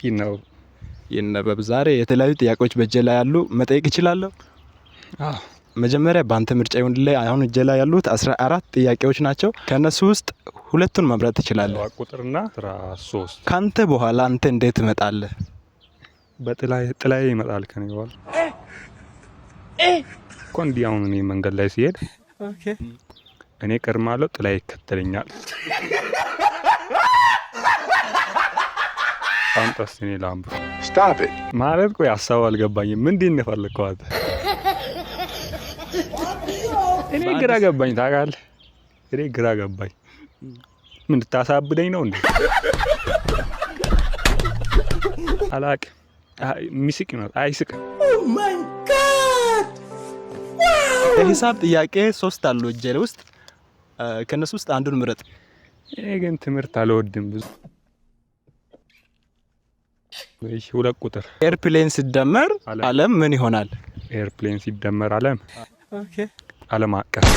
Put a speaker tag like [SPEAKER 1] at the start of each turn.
[SPEAKER 1] ይነበብ።
[SPEAKER 2] ይነበብ። ዛሬ የተለያዩ ጥያቄዎች በእጄ ላይ ያሉ መጠየቅ እችላለሁ?
[SPEAKER 1] አዎ።
[SPEAKER 2] መጀመሪያ በአንተ ምርጫ ይሁንልህ። አሁን እጄ ላይ ያሉት 14 ጥያቄዎች ናቸው። ከእነሱ ውስጥ ሁለቱን መምረጥ ትችላለህ።
[SPEAKER 1] 7 ቁጥርና 13።
[SPEAKER 2] ከአንተ በኋላ አንተ እንዴት ትመጣለህ?
[SPEAKER 1] በጥላዬ፣ ጥላዬ ይመጣል ከኔ በኋላ እኮ። እንዲህ አሁን እኔ መንገድ ላይ ሲሄድ እኔ ቀድማለሁ፣ ጥላዬ ይከተለኛል። አምጣ እስኪ እኔ ላንብብ።
[SPEAKER 3] Stop it.
[SPEAKER 1] ማለት ቆይ ሀሳቡ አልገባኝም። ምንድን ነው የፈለግከው አንተ? እኔ ግራ ገባኝ ታውቃለህ። እኔ ግራ ገባኝ። ምን ልታሳብደኝ ነው እንዴ? አላቅም። አይ፣ የሚስቅ ይመስላል፣ አይስቅም።
[SPEAKER 2] የሂሳብ ጥያቄ ሶስት አሉ እጄ ውስጥ፣ ከእነሱ ውስጥ አንዱን ምረጥ።
[SPEAKER 1] እኔ ግን ትምህርት አልወድም ብዙ። እሺ፣ 2 ቁጥር።
[SPEAKER 2] Airplane ሲደመር
[SPEAKER 1] ዓለም።
[SPEAKER 2] ዓለም ምን ይሆናል?
[SPEAKER 1] Airplane ሲደመር ዓለም፣ ዓለም አቀፍ።